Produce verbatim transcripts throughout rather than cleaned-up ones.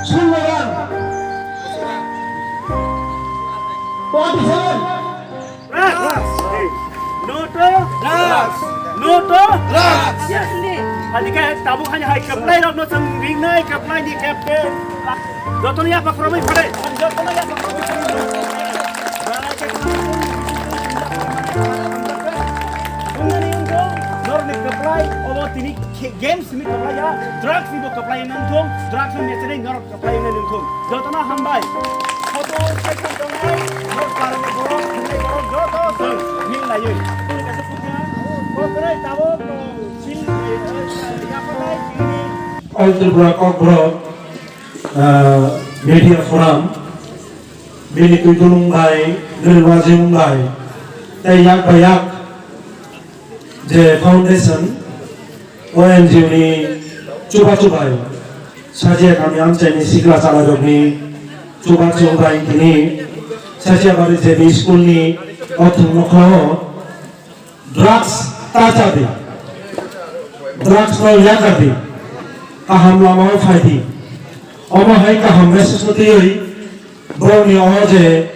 Sulaiman. Forty-seven. Drugs. No to drugs. No to drugs. Yes. Adike tabuk hani hai kaplai rok no chwng ringnai kaplai ni captain. Jotono yapak romwi phare. Jotono yapak romwi phare. Norni kaplai obo tini games ni kaplai ya, drugs ni bo kaplai nang thung, drugs ni mechanic norok kaplai nang thung. Jotono hambai. Photo session tongnai, norok parani borok, thwngnai borok, joto chwng mil laiwi. Kokrai tabuk, chini, yaphai chini. All Tripura Kokborok, ah, Media Forum, bini twi dulung bai, bini wajing bai, tei yak bai yak je foundation, O N G O ni chubachu bai, Sajia kami amchaini sikla chalairokni chubachu bai tini Sajia bari J B school ni o thwng nokho drugs ta cha di, drugs no yakar di, kaham lama o phai di, omo hai kaham message no twiwi borokni o je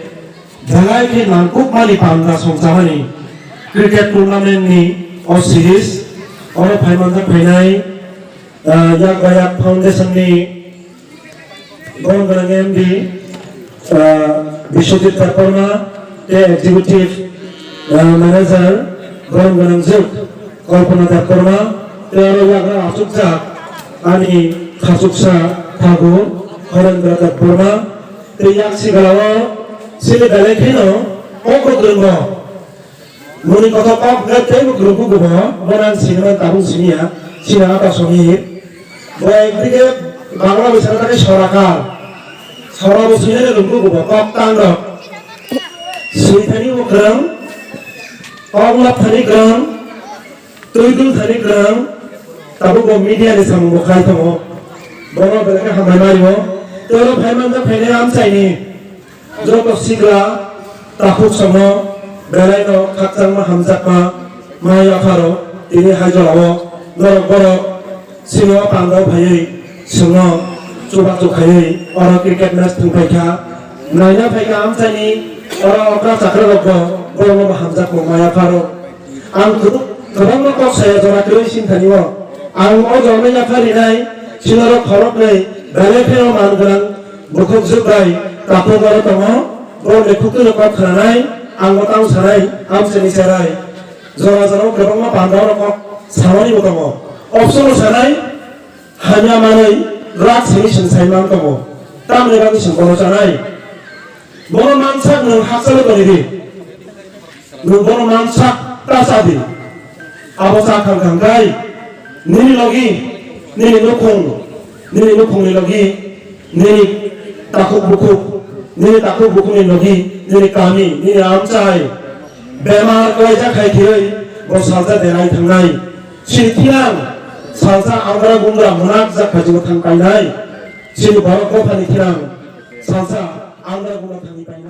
belai khe nangkukmani panda songchamani cricket tournament ni o series oro phaimanjak phainai, ah, yak ba yak foundation ni borom gwnang M D, ah, Biswajit Debbarma tei executive, ah, manager borom gwnang juk Kalpana Debbarma tei aro yagra achukjak ani khachuksa Thakur Horendra Debbarma. Tei yak sigalao sini belai kheno kok kwrwngbo. Muni kothok kok hwnkhe teibo kwrwngkuk bo, bono ang siniman tabuk siniya, sini ata Samir. Bo ekdike Bangla bisana tangwi sorakar. Sora bo sinai rwngkuk bo, kok tangrok. Sini thani bo kwrwng, kok lap thani kwrwng. Twi twi thani kwrwng, tabuk bo media ni samung bo khai tongo. Bono belai khe hambai mari o. Tei oro phai manjak phainai amchaini joto sikla takhuk songno belai no khakchangma hamjakma ma yapharo tini hai jora o norok borok sini o pandao phaiwi chwngno chubachu khaiwi oro cricket match thwng phaikha. Naina phaikha amchaini oro okra chakra rok bo borokno bo hamjakma ma yapharo. Ang kwbang-, kwbangma kok saya jora kwrwi sini thani o. Ang o jorano yapha rinai, sinoro khoroknwi, belai kheno man gwnang bukhuk jwk bai takhuk oro tongo, borokni khuktwino kok khnanai, ang bo tamo sanai, amchaini cherai. Jora jorao kwbangma panda oro kok samani bo tongo. Opsono sanai, hamya manwi, drugs hinwi chwng sai man tongo. Tamni bagwi chwng bono chanai? Bono mansak nwng hakchalo tongwi di. Nwng bono mansak ta cha di. Abo cha khang khang khai nini logi, nini nukhung, nini nukhungni logi, nini takhuk bukhuk, nini takhuk bukhukni logi, nini kami, nini amchai bemar kwlaijak hai thwiwi bo salsa derai thangnai. Chini thinang salsa angra gungra mwnakjak phaijigo thang painai. Chini borok dophani thinang salsa angra gungra thangwi painai.